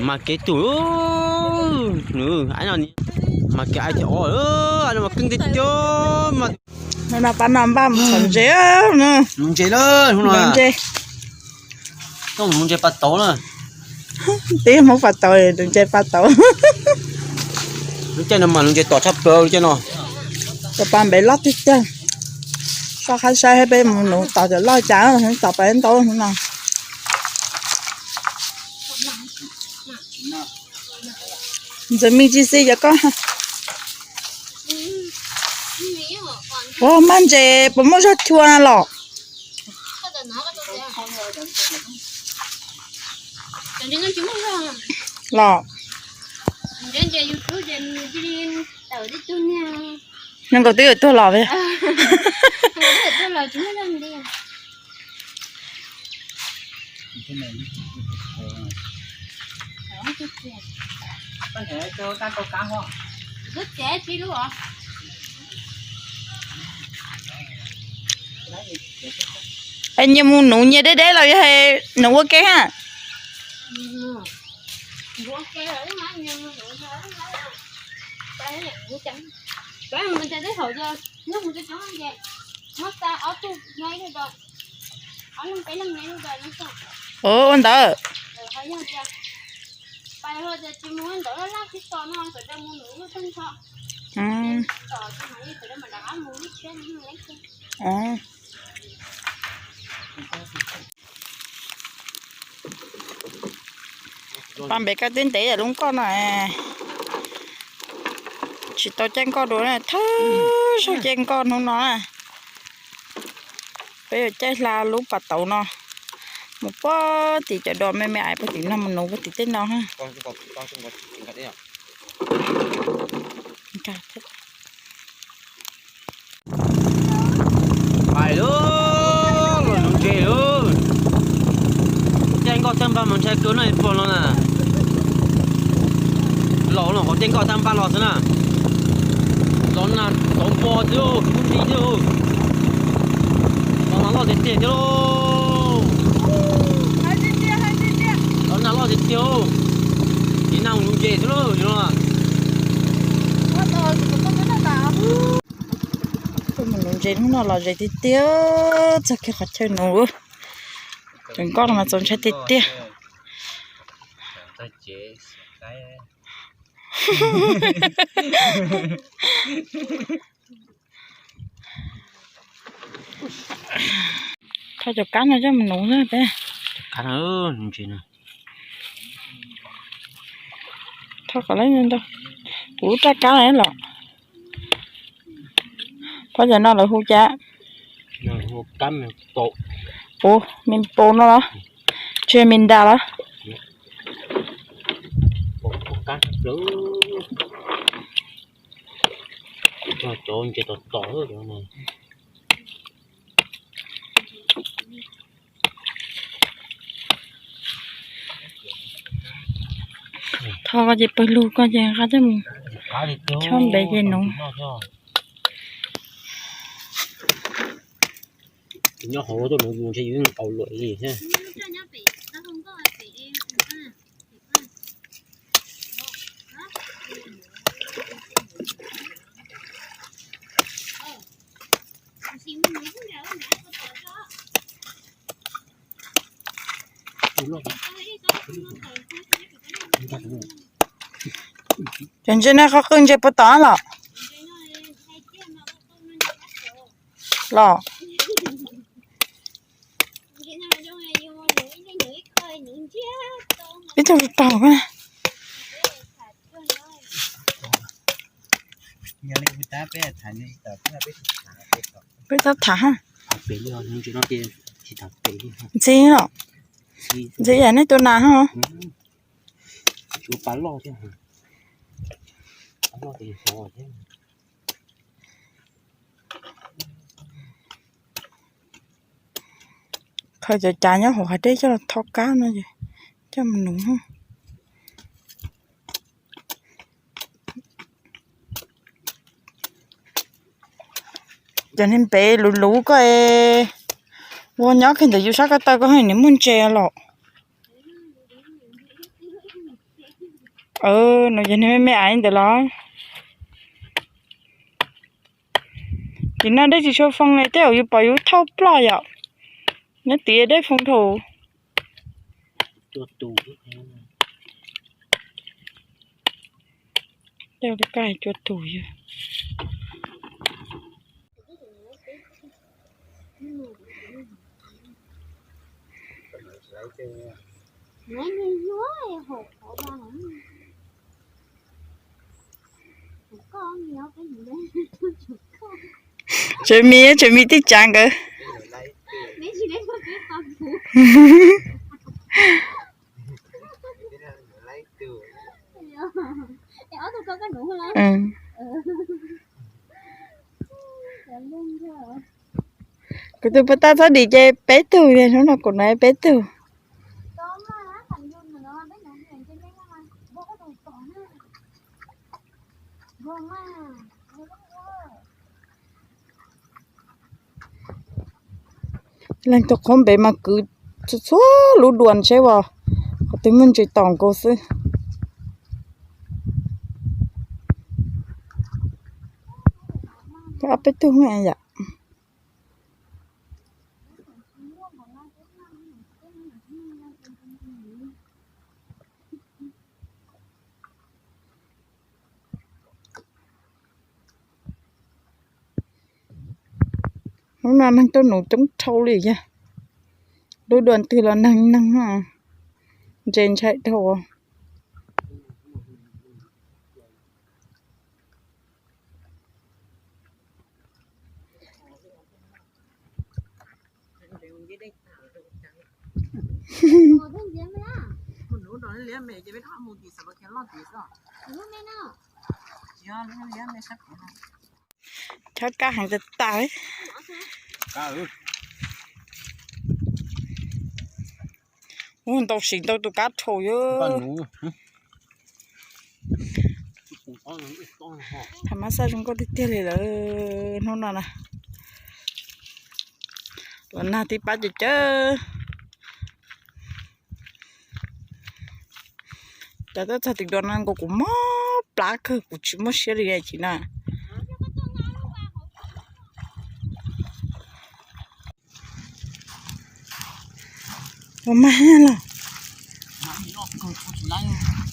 Mas kev tug, mas kev ai ces o, mas keeb tiag tiag. Mas pab no npaj mus txhom ntses, ntses, ntses, ntses pas tauv na. Tib Hmoob pas tauv, ntses pas tauv. Lub caij no mas ntses tom tshaj plaws lub caij no. Cov pas npev loj tiag tiag. Koj qab saib peb mus nuv tom cov loj cas, tom pas ntau no. Ntxawm me tsis xis cov koj. Ua maj ntses puas muaj zog chua na los? Los neeg nkaus twb yuav tuag los. Es nyias mus nuv nyias deb deb los yog nws ua ke ha? Ua ntawd. Pas npev koj twb ntev yam lub nkoj no. Tsis tau caij nkoj dua na, thawj zaug caij nkoj hnub no na. Peb yuav caij hla lub pas tauv no mus puag tim cov dos me me aiv puag tim no mus nuv puag tim tej no. Pais lauj, los nuv ntses lauj. Caij nkoj tag npaj mas ntshai kawg no pog no na. Los no qhov caij nkoj tag npaj los xwb na. Los nag tov npo xwb, kub nti xwb. Los nag loj tiag tiag thiab lauj. Los nag loj tiag tiag. Ces nag mus nuv ntses xwb lauj no. Tuaj mus nuv ntses hnub no los ze tiag tiag, txog kiag qhov chaw nuv. Cov nkoj no mas txaus ntshai tiag tiag. Thauj cov kab no coj mus nuv na peb. Thauj kom lawv ntau. Kuv lub raj kab los. Thauj cov no lawv hu cas? Ua me pau no los? Tsis me nra los? Cov ntses tom tom. Thauj koj ces pawg lug koj ces nqa coj mus chob npev ces nuv. Nyob hauv tuaj nuv ntshe yus yeej tau luam li thiab. Cov ntses no qhov qw ntses puas tom los? Los. Ib tug tau. Peb tab tham. Ntxim los. Ntxim yam nej tus nas ho. Khaws cov cav nyob hauv hav dej coj los thauj kab no es coj mus nuv. Cov niag npev luv luv koj es, ua nyob kiag ntawm yus sab ko taw koj hais nws muaj ntses los. No ces nws me me aiv ntawd los. Tim no dej tsis tshua foo li, tej zaum yus pom yus thauj ploj yom. Nyob tim dej foo dhau. Cua tus yog. Tsev mis, tsev mis tib tsav nkawd. Kuv tus puag ta txhob dim ces peb tug, hnub no kuv na peb tug. Leej twg qhuav npe mas kwv txhua txhua lub dua seb as, qhov twg muaj ntsis tom nkaus xwb. Ob peb tug yam. Hnub no neeg tuaj nuv coob dhau li yog, lub dua twg los neeg neeg, ntse ntshai dhau. Chob kab heev tas tas. Ntau sim ntau tus kab rhau yog. Tham mas xaj zoo nkauj tiag tiag li lawm hnub no na. Los nag tib pab ces cawv. Cov tuaj txog tim dua no nkaus kuv mob plab kawg, kuv tsis muaj siab li chim na. Ua mas los,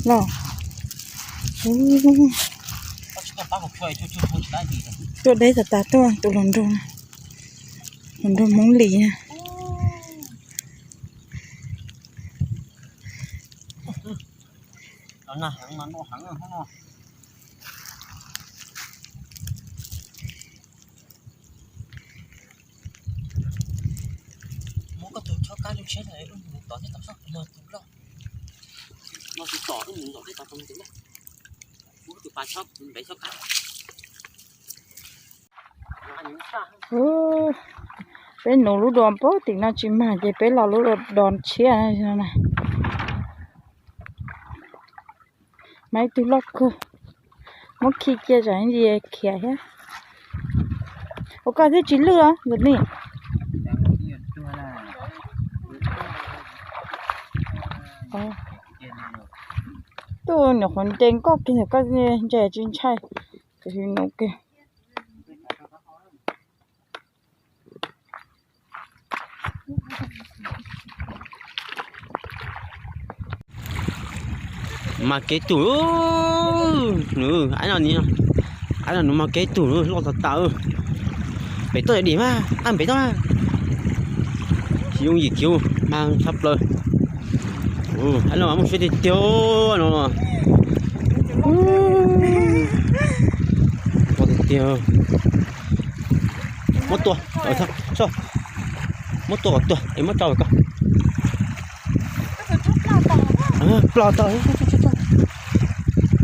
los. Tuaj deb tas tas tuaj tus hluas nraug, hluas nraug Hmoob Lis na. Peb nuv lub dua puag tim no tsis mag ces peb los lub dua tshiab na. Mas ib tug loj kawg, muab khi cia tsam ntsis khiav thiab. Ua koj thiab tsis lwj os ntawm ni. Tuaj nyuam qhuav nce nkoj kiag ntawm koj ntse tsis ntshai, tab sis nuv kiag. Mas kev tug, aib no, aib no nws mas kev tug loj tas tas. Pem toj dim mas, ab pem toj. Tsis yooj yim kiag, mag tshaj plaws. Aib no mas muaj siab tiag tiag no. Tiag tiag. Muab tua, muab tua kom tuag es muab tso koj. Plos tau.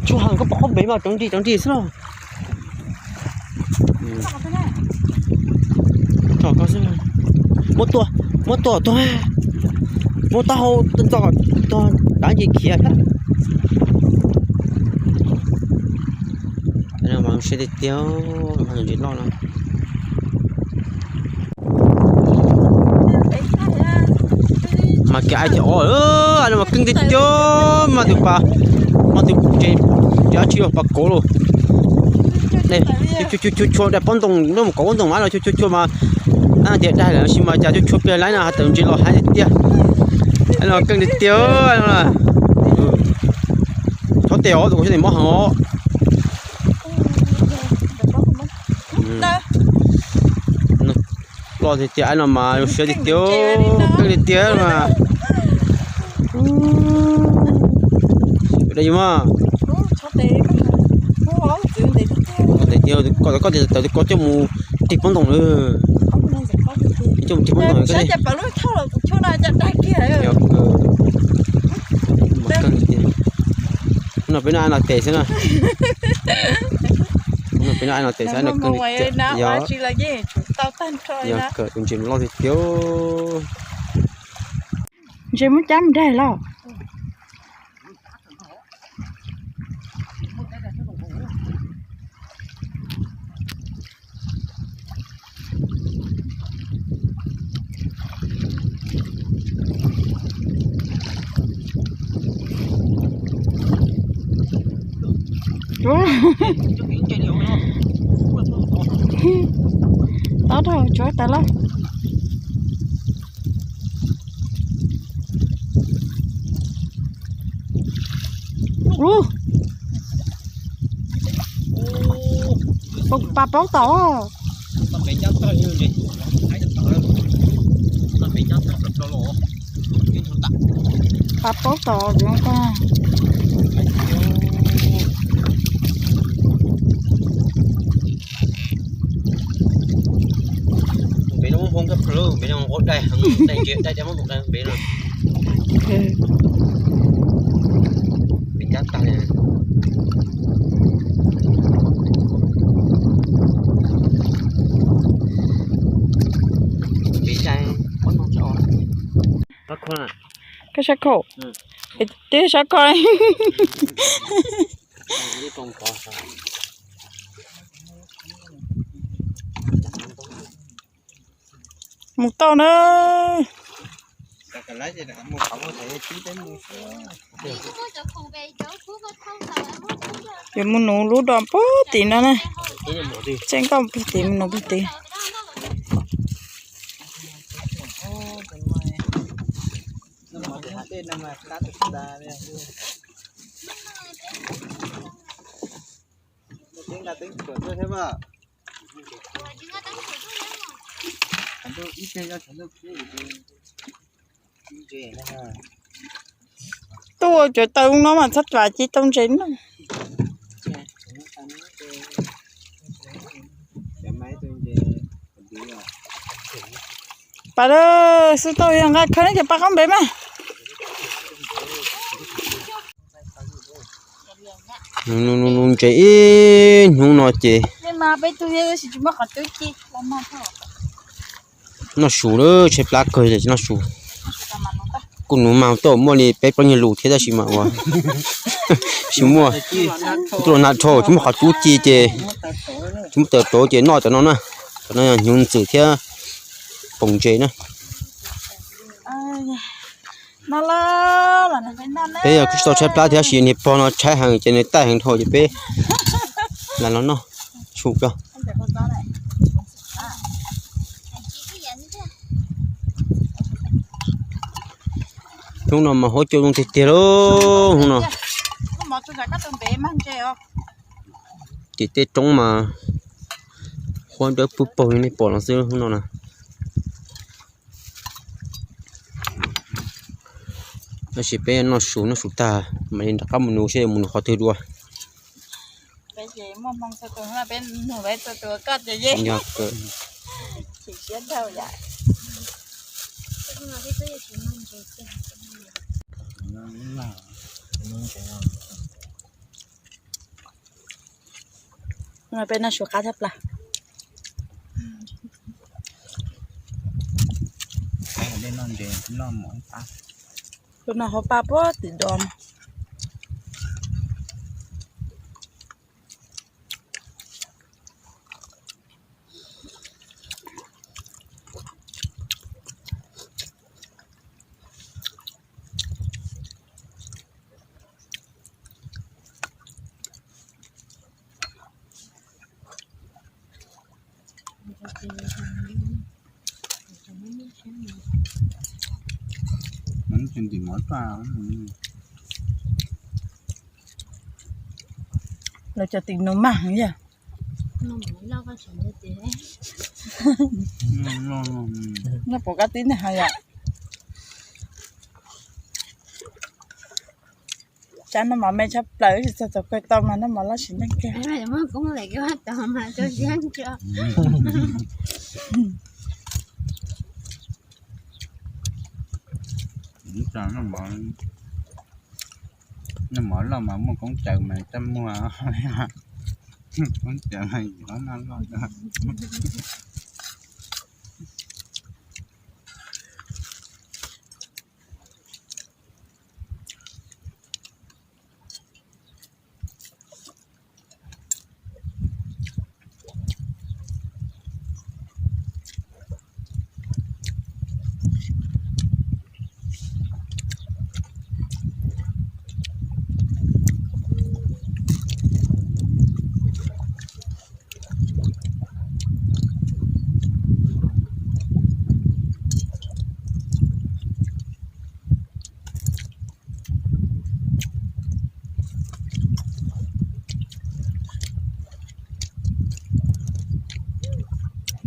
Tsuas heev koj pom qhov npe mas rov nris rov nris xwb los. Tso koj xwb. Muab tua, muab tua tuag. Muab taub hau txo kom tuag, dav nce khiav thiab. Mas siab tiag tiag, ntsis loj no. Mas kev aib thiab os, no mas keej tiag tiag, mas tus pas Mob twb tsev, dab tsi los pas kauv los. Chua chua chua daim pob ntoo, noj mus kauv pob ntoo mas los chua chua chua mas, tias daig lawm sis mas cas chua chua pliag laib no, hais tawm ntses los hais tiag tiag. Los keej tiag tiag. Txhob tes os, tus kuv txhob tes mob heev os. Loj tiag tiag no mas zoo siab tiag tiag, keej tiag tiag mas. Da yus mas. Koj tias tawm ko coj mus tig pob ntoo lawm. Coj mus tig pob ntoo. Yog kawg. No peb noj no tes xwb na. No peb noj no tes xwb, no kawg. Yog kawg, tus ntses loj tiag tiag. Ntses muab cab mus daig los. Tod rau tsuav tas lawm. Ub, pas paub tom. Pas paub tom. Peb no muaj Hmoob kawg, peb no ua dai heev, dai ntses dai cov Hmoob tus dai peb no. Peb cab tag li. Peb cab pob ntoo tso. Koj sab khau, twb sab khau. Mus tau na. Yuav mus nuv lub dos puag tim no na. Tseem koj puag tim, mus nuv puag tim. Tuaj ua cov taw no mas txhob txav ci tau ntses no. Pas xub tau yog nqa khawb ces pas qab npe mas. Nuv ntses ib hnub no ces noj su lawm, tshaib plab kawg li tsis noj su. Kuj nuv mas tuaj muaj li peb plaub nyuag lus thiab tab sis mas ua tsis muaj, tuaj los nag dhau tsis muaj qhov cub ci ces tsis muaj taws rauv ces noj cov no na. Cov no yog hnyuv ntxwm thiab poom ntses na. Peb yog kuj tsis tau tshaib plab thiab tab sis niag pog no tshaib heev ces nws taij heev dhau ces peb lam los noj su ko. Hnub no mas huab cua zoo tiag tiag lauj hnub no. Ces tej roob mas huab dawb pug paug li nej pom no xwb hnub no na. Tab sis peb noj su noj su tag mam li rov qab mus nuv seb yuav mus nuv qhov twg dua. Yog kawg. No peb noj su qab tshaj plaws. Tus no hauv pa puag tim do. Lawv cov tim nus mag yog. Noj pom kab tib neeg hais yom. Tsam noj mov me tshaj plaws, tsis txog thaum kawg tau mas noj mov loj sim neej kawg. Noj mov loj mas muaj koob caws mas txaj muag, koob caws mas yuav noj loj.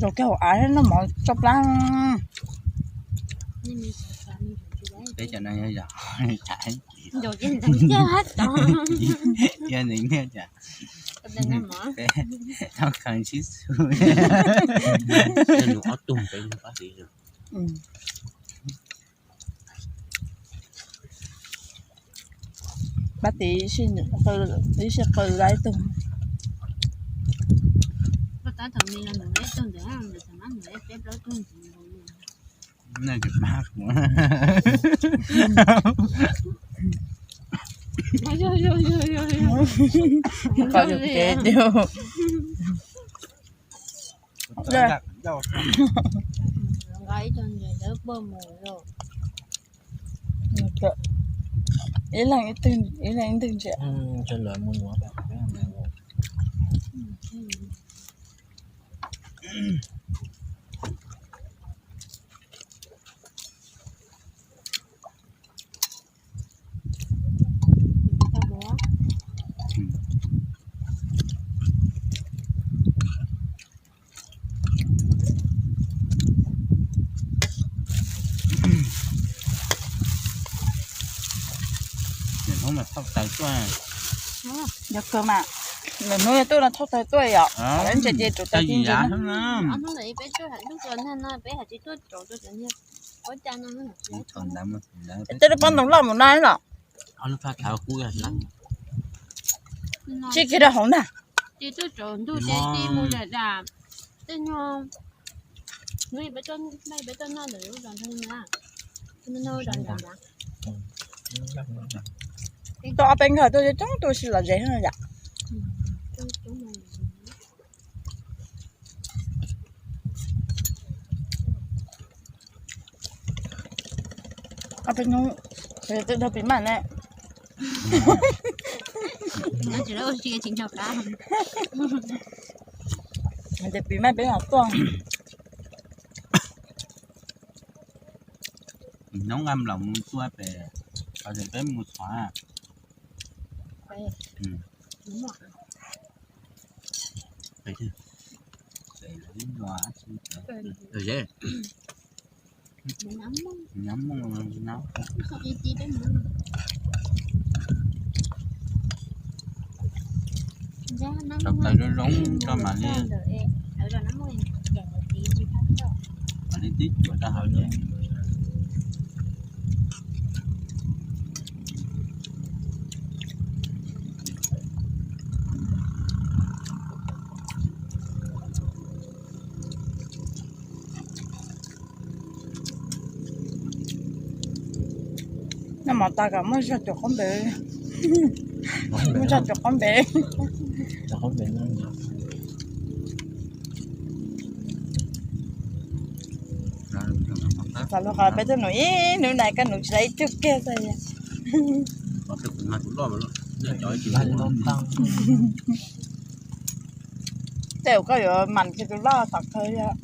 Zaum kawg hauv av noj mov tso plab. Peb cov no yog, yog nws niaj cas peb tau khaws sib xu. Ob tug peb pab txiv. Pab txiv ib sij qw lawm ib tug. Qhov yus kev yus. Ib leeg ib tug ntsia. Hnub no thauj taws tuaj. Yog kawg mas, lwm hnub yog tuaj no thauj taws tuaj yom. Ntsia ces rau taws ti ntsis. Tej lub pob ntoo loj mus no los. Tsis kiag rau hauv ntag. Tau ob peb nkawm tuaj coob tuaj si los ze yom. Ob peb hnub, twb dhau pis maj ne. Ces pis maj peb mam tuaj. Hnub nqa nplam mus tua pem, peb mus txhom. Rau taws zoo zoo rau mam li, mam li tib cuam rau hauv ces. Noj mov tas kom muaj zog cuam qab npev. Muaj zog cuam qab npev. Xav lus qhov peb tuaj nuv ib hnub na koj nuv tsis tau ib tug kiag xwb. Tej zaum koj yuav mam kiag tus loj tom kawg thiab.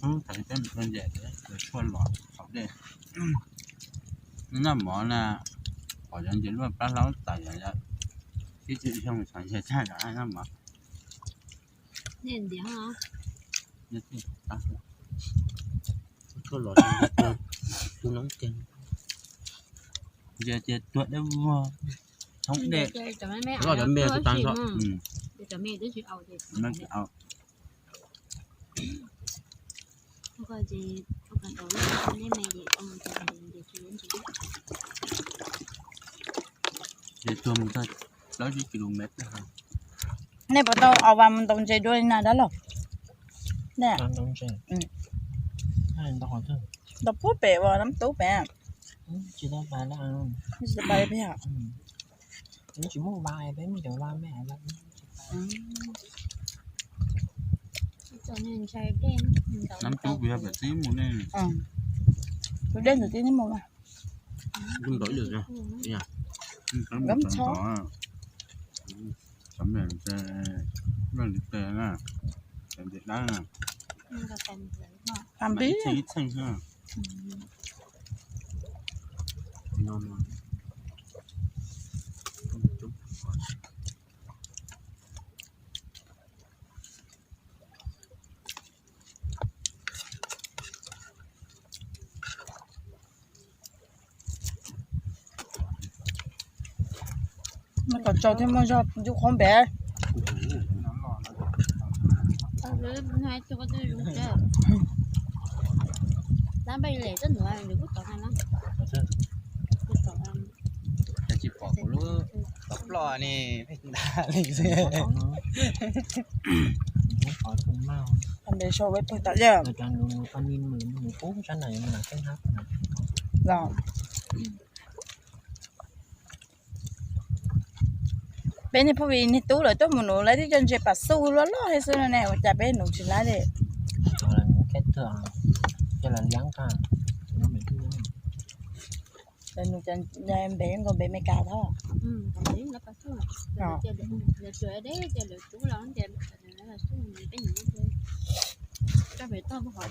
Thaum peb mus ua ntses, tshuaj los haus dej, noj mov na, pom cov ntses luaj plab hlaub tas yom, ib txwm xyoo xyov ntses tag yom, noj mov. Tshuaj los, tus noob tiag, ntses tias tuag dawb vog, thoob dej, loj cov me tus tag nrho. Ces tuag mus txog plaub tsib kilomev. Nej puas tau os vas mus ntaus ntses dua li na dab laug? Ntaus puag pem uas nab tub pem. Tsis tau pais li peb. Tsis muaj vas, peb muaj cov vas me. Nab tub kuv yog pem tib mus ne. Tus dej ntawd tib mus. Nkauj ntxov ib yam, nkauj ntxov, cov me ntses, ntses dab, ib txheej ib txheej xwb. Kom tsau thiab muaj zog yub qhuav npem. Tsis pom kuv lub tov ploj ne, pheej nta li xwb. Npem sau peb pawg tom yawg. Peb niag phooj ywg niag tub lawv tuaj mus nuv lawv twb cov ntses pas xuj loj loj thiab xwb no ne, ua cas peb nuv tsis laib li. Lawv nuv cov npem nkaus npem Meskas thab.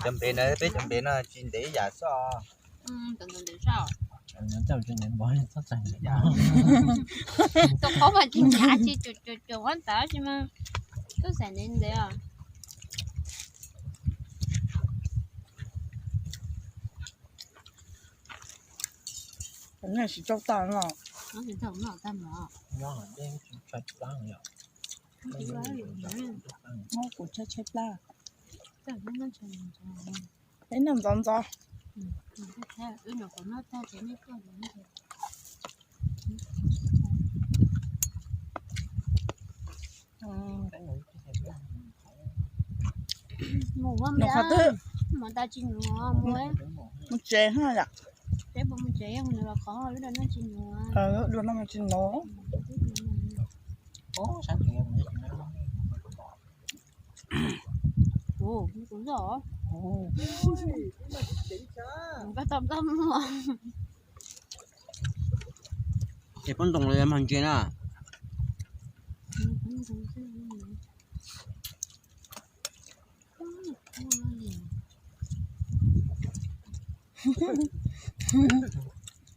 Cov npem na, peb cov npem no tsis ntev ib yam xwb. Tus qub mas tsis nyav tsis cuam cuam cuam huab ntawd tsis mas tub xaim ntev ntev os. Nej tsis tau tag no. Muab kuv tshaib tshaib plab. Peb noj ntxov ntxov. Mus qhov twg? Mus tsev ha yom. Dua no tsis mus. Es poj ntoo los yog mag ntses na?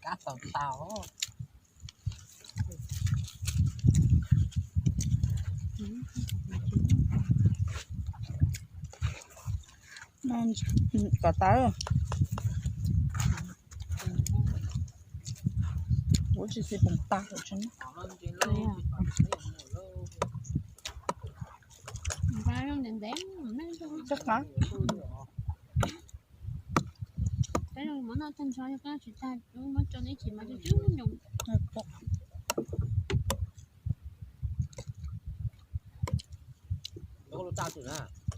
Kab tau tau. Kom tau. Ua tsis txiv poom tas. Txhob qab. Muab noj tag nrho, yog koj noj tsis tag, muab tso neb chim mas cub cub nyoos.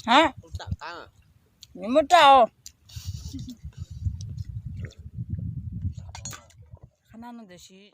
Ha, nws muab rau. Qhov no no tiam sis